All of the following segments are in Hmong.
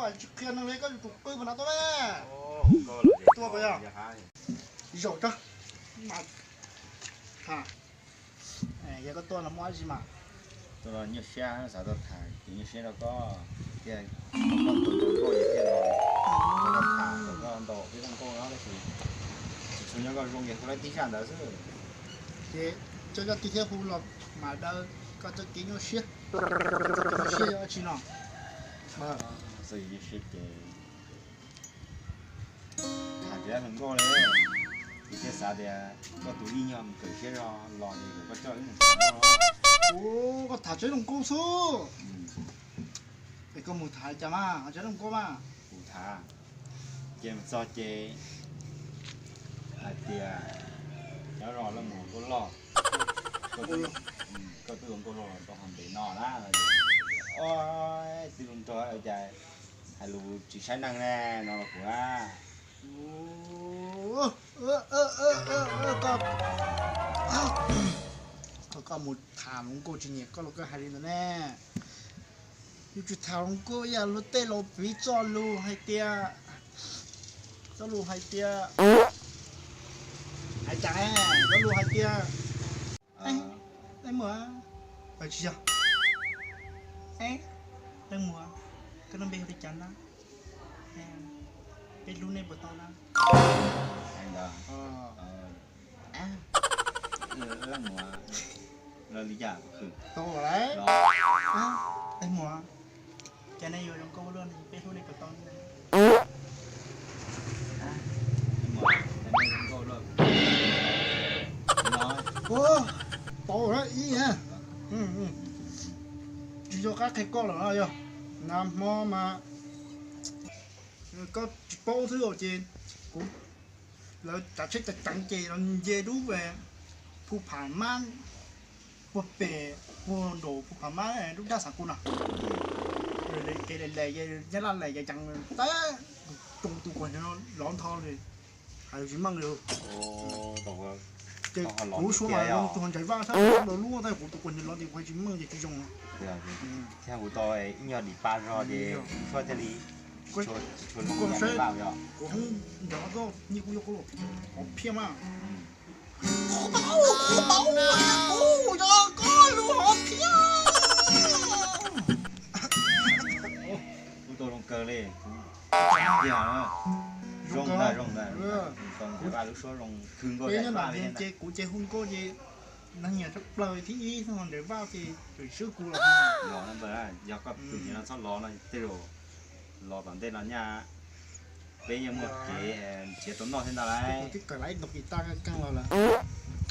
Tsis qhia neeg li, koj yuav tsum qw mus no tuaj me. Tuaj ko yog zaum tso. Mas tham, yog koj tuaj no muaj dab tsi mas? Tuaj los nyuaj siab, xav tuaj tham kev nyuaj siab rau koj thiaj, koj tus tus nkauj thiaj los tham rau koj ntaus peb tus nkauj no tab sis tsis tshua nyob koj zoo ces hu laib tib zaj ntawd xwb. Ces coj cov twg thiab hu los mas daws koj txoj kev nyuaj siab. Nyuaj siab yog dab tsi no? Txoj kev nyuaj siab ces tham tsis dab hluas nkauj li, ces thiaj xav tias koj tus ib nyuag mus kawm siab zog los ces koj coj wb mus tham nkauj. Ua, koj tham tsis dab hluas nkauj xwb. Es koj mus tham cas mas ho tsis dab hluas nkauj mas? Kuv tham, ces mus txog ces hais tias, nyob zoo leej muam nkauj loj, koj twb ua nkauj loj los tau ho ntev no na. Ua, twb zoo nraug cas hais lus tsis saib neeg ne no los kuv a. Koj mus tham hluas nkauj tsis nyiam koj los koj hais li ntawd ne. Yus tsis tham hluas nkauj ib yam luag tej laus piv txoj lus hais tias, txoj lus hais tias, hais cas, txoj lus hais tias, leej muam, tsis yog, leej muam, koj lub npe hu li cas na? Peb hlub nej puas tau na? Leej muam, tau lawm. Leej muam, cas nej yuav zoo nkauj luaj, peb hlub nej puas tau? Tau lawm ib, tsis nco qab qhia koj lawm no yog, nag hmo mas koj tsis paub xwb ces kuv, lawv tsav tsheb ceev ceev ces los nce lub phu pham mab puag pem, puag nraum phu pham mab lub daj xav kuv no. Kev lais lais nyab laj lais ceev ceev, tab, tus tus kuv lov ntho li, hais tsis meej li. Ces kuv suav mas zoo tus ho ntsais vaj sab los lub tab kuv tus kuv lov ces kuv hais tsis meej ces tsis zoo. Thiab kuv tau ib nyuag dim pa zog ces suab thiaj li tsis tshua lub vaj yog. Kuv hoob nrov koj nyiaj kuj yog koj hov phiaj mas. Kuv paub, kuv paub, kuv yog koj lub hov phiaj. Kuv tau zoo kawg li, kuv tiag na. Zoo ntag, zoo ntag, zoo ntag. Kuv tau ntsais vaj lub suab zoo khwv nkauj ntsais vaj li na. Ces kuv ces hu nkauj ces neeg nyiam tshaj plaws thib ib xwb ho ntsais vaj ces tseem swb kuv los. Yog koj tus nyiam no txhob los no tej zaum los tom ntej no nyaj peb yeej muaj kev nrhiav tau noj thiab ntag lauj. Kuv twb kawm laiv ntaus kis tas keej los lawm,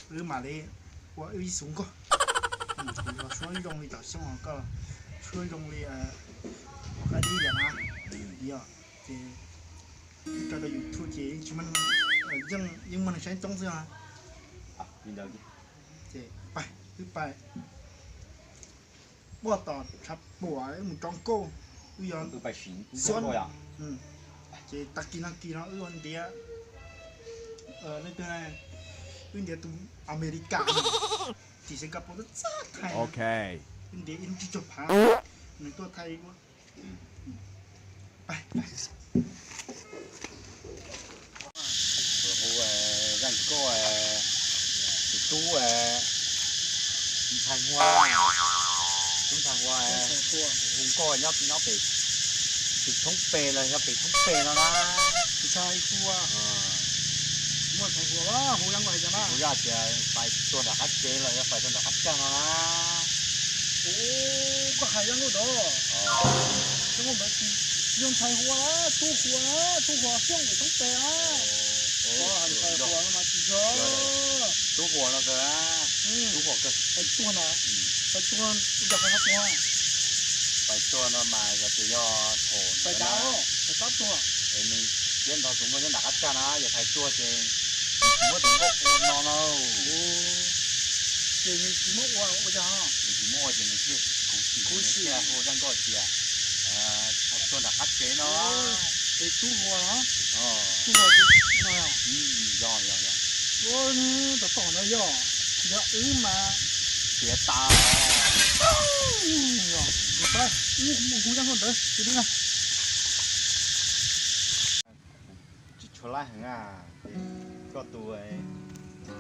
wb mam li ua wb ib xu nkauj. Kuv los suab zoo li tom xyoo, koj suab zoo li qab dib yam na. Yog ces tso rau YouTube ces yeej tsis muaj, yeej, yeej muaj neeg saib coob xwb. Ces pais, wb pais, puag tom tshav puam wb mus tso nkauj, wb yog xyuab. Ces tag kis no kis no wb ua ntiav, leej twg, wb ntiav tus Amelikas, tim Singapore txaj thaij, wb ntiav ib lub tsib caug phav, nws tuaj thaij ua. Hu zaj nkauj, tus tub ntxhais hua, tub ntxhais hua hu nkauj nyob, nyob pem pem thoob pes los yog pem thoob pes no na. Ntxhais hua, muaj ntxhais hua hu zaj nkauj hais tias na, hu zaj tias pais tuag nram qab tsev los yog pais tuag nram qab cag no na. Koj hais zaj nkauj ntawd, zaj nkauj ntawd tsis yog ntxhais hua na, tub hua na, tub hua xyoob pem thoob pes na. Ntxhais hua no mas tsis yog. Tub hua no kawg, tub hua kawg. Pais tuag na, pais tuag, yog pais tuag, pais tuag no mas yog tias yog thaum pais tab, pais tab tuag es nws thiab nrog tus nkauj nyob nram qab cag na, yog pais tuag ces nws tsis muab tus nkauj ua no na. Ces nws tsis muab ua, ua cas? Nws tsis muab ua ces nws thiaj khuv xim, khuv xim thiaj hu zaj nkauj tias pais tuag nram qab tsev no. Es tub hua los? Tub hua no. Yog, yog, yog. Tom tom no yog, yog wb mas tiav tas. Mus saib, mus hu zaj nkauj ntawd, cia li na. Laib heev na, koj tus,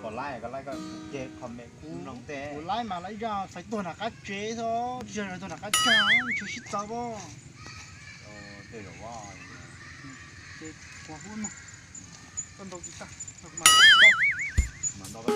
koj laib koj laib koj ces comment kuv mloog tej. Kuv laib mas laib zaj txhais tuag nram qab tsev xwb, tsis yog tuag nram qab tsev, tsis sib txawv pob. Tej zaum ces kuv hu no, koj ntaus kiv taj, kuv mam ntaus.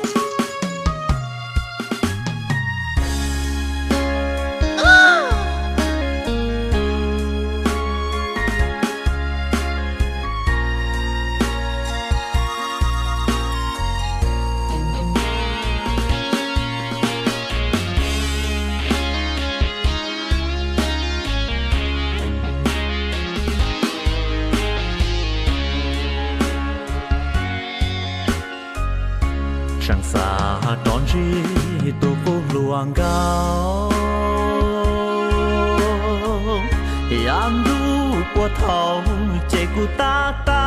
Tseem xav rov ntsib tus qub hluas nkauj, yav ntuj puag thaum ces kuv tab tag,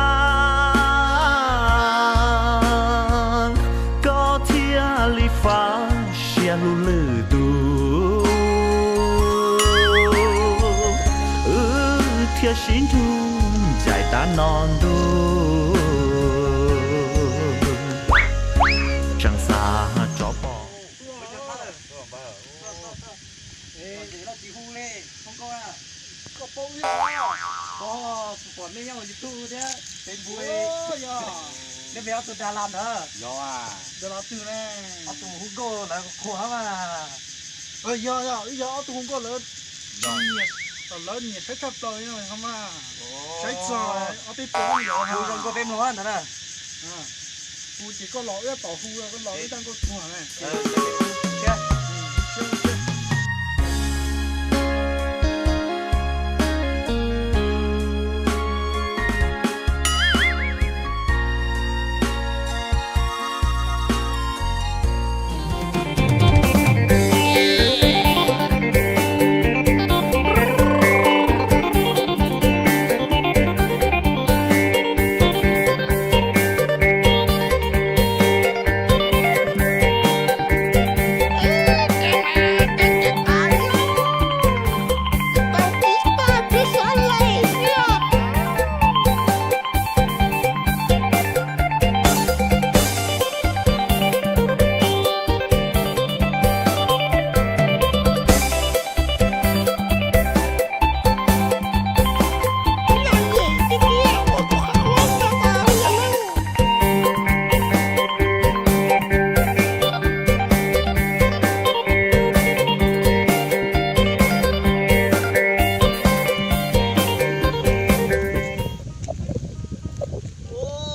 koj thiaj li faj siab hlub lwm tus, wb thiaj sib nrug ncaim tas no ntuj. Tseem xav rov pom. Koj paub wb, koj tus pom nej nyob hauv YouTube thiab Facebook, nej peb ob tug Dalas ntawd. Dalas twg ne? Ob tug hu nkauj lawv qhuas mas. Yog yog, wb yog ob tug hu nkauj lawv, lawv nyiam saib tshaj plaws no mas. Saib txog ob peb puas hu zoo nkauj peb mloog ntawd na. Hu ces koj los wb tom hu, koj los wb tag nkauj tuag na.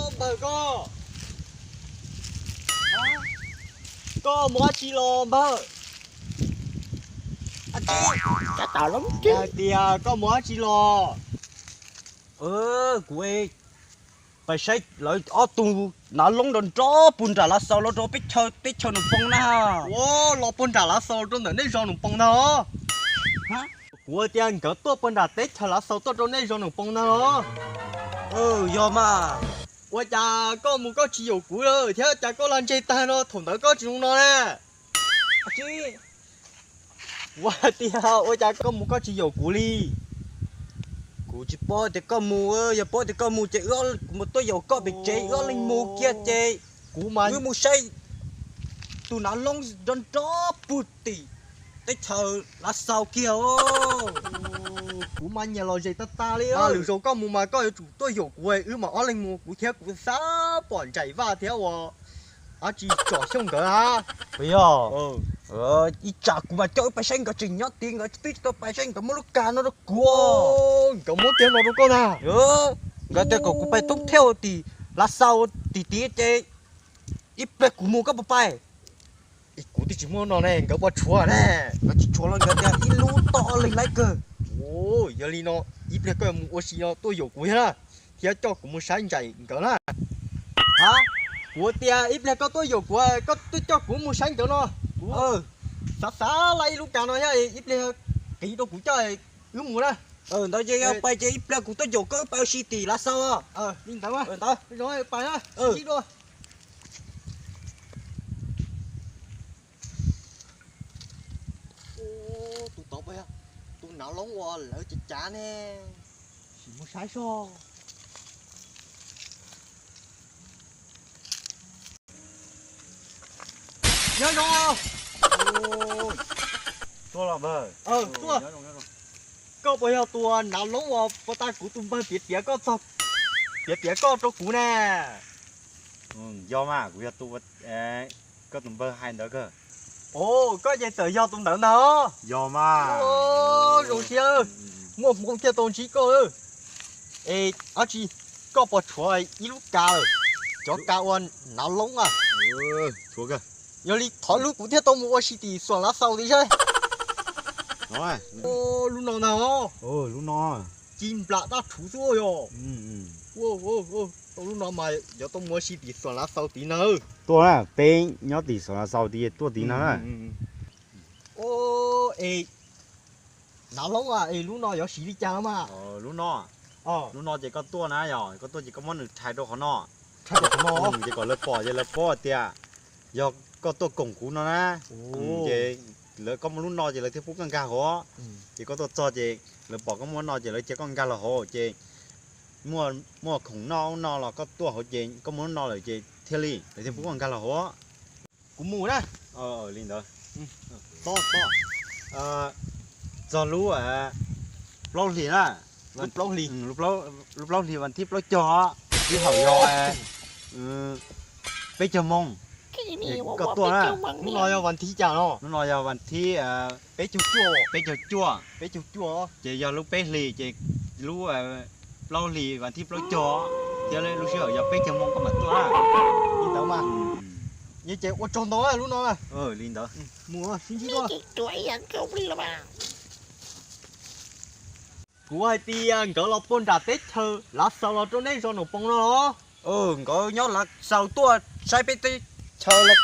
Npawg, koj, koj mus dab tsi los npawg? Tias koj mus dab tsi los? Kuv pais saib lawv ob tug nav loob nrov nrov puag nram Lav Xaus los rau peb chaw teb chaws Noom Poo na. Los puag nram Lav Xaus rau ntawm nej zos Noom Poo ntag. Kuv tias nkawd tuaj puag nram teb chaws Lav Xaus tuaj rau nej zos Noom Poo ntag los. Yog mas. Ua cas koj mus koj tsis yaum kuv thiab cas koj los ntseg tag no thaum ntawd koj tsis zoo no na? Kuv tias ua cas koj mus koj tsis yaum kuv li. Kuv tsis paub tias koj mus, yog paub tias koj mus ces wb mus tuaj yaum koj pem tsev, wb ob leeg mus kiag ces kuv mas wb mus saib tus nav loob nrov nrov puag tim teb chaws Lav Xaus kiag. Kuv mas nyiam los zes tag tag li. Lwm zaus koj mus mas koj yuav tsum tuaj yaum kuv, wb mam ob leeg mus, kuv thiab kuv xav pom Ntsaim Vaj thiab ua dab tsi Tsom Xyooj nkawd a. Yog, ib tsam kuv mas coj wb pais saib nkawd tseem nyob tid, nkawd twb tsis tau pais saib, nkawd muab lub kag no rau kuv. Nkawd muab kiag no rau koj na. Nkawd tias kom kuv pais thoob thej tim Lav Xaus tim tid ces ib pliag kuv mus koj puas pais? Kuv twb tsis muaj no ne, nkawd puas tshuav ne? Nkawd tsis tshuav los nkawd tias ib lub toj ob leeg laib kawg. Yog li no ib pliag koj mus ua si no tuaj yaum kuv thiab na, thiab coj kuv mus saib Ntsaim nkawd na. Ha, kuv tias ib pliag koj tuaj yaum kuv, koj twb coj kuv mus saib nkawd no. Kuv xav xav laij ib lub kag no thiab, ib pliag qiv rau kuv coj wb mus na. Ntawd ces yog pais ces ib pliag kuv tuaj yaum koj wb pais ua si tim Lav Xaus. Li ntawd, ntawd, pais na. Tus tod, tus nav loob uas lawv cav cav ne, sim mus saib soj. Nyob zoo. Tuaj los npawg. Tuaj. Koj puas yog tus nav loob uas puag ta kuv tus npawg piav piav koj txog, piav piav koj rau kuv na? Yog mas, kuv yog tus, koj tus npawg hais ntawd kawg. Koj ces txawm yog tus ntawd ntag. Yog mas. Zoo siab, muaj hmoo thiaj tau ntsib koj. Es dab tsi, koj puas tshuav ib lub kav lawm, cov kav ua nav loob a? Yog li thov lub kuv thiaj tau mus ua si tim Xuam Lav Xaus tid saib. Lub no ntag. Lub no ci nplam dab rhuv xwb yog. Tau lub no mas yuav tau mus ua si tim Xuam Lav Xaus tid na. Tuaj na, peb nyob tim Xuam Lav Xaus tid, tuaj tid no na. Es nav loob a, es lub no yuav siv li cas mas? Lub no, lub no ces koj tuaj na, yog koj tuaj ces koj muab nws rhais rau qhov no, ces kom lawv pom ces lawv paub tias yog koj tuaj koom kuv no na. Ces lawv, koj muaj lub no ces lawv thiaj pub koj nkag hauv. Ces koj tuaj txog ces lawv pom koj muaj no ces lawv cia koj nkag los hauv ces muaj khoom noj ub no los koj tuaj hauv ces koj muaj lub no lawm ces thiaj li lawv thiaj pub koj nkag los hauv. Kuv mus na. Li ntawd. Txog lub plaub hlis na, lub plaub hlis vas thib plaub caug, sij hawm yog peb caug moos, koj tuaj na. Lub no yog vas thib cas no? Lub no yog vas thib peb caug cuaj, peb caug cuaj, peb caug cuaj, ces yog lub peb hlis ces lub plaub hlis vas thib plaub caug thiab lub sij hawm yog peb caug moos koj mam tuaj na. Li ntawd mas. Yog ces ua tsaug ntau lub no na. Li ntawd. Mus sib ntsib dua. Kuv hais tias nkawd los puag nram teb chaws Lav Xaus los rau nej zos Noom Poos no los? Nkawd nyob Lav Xaus tuaj saib peb teb chaws los.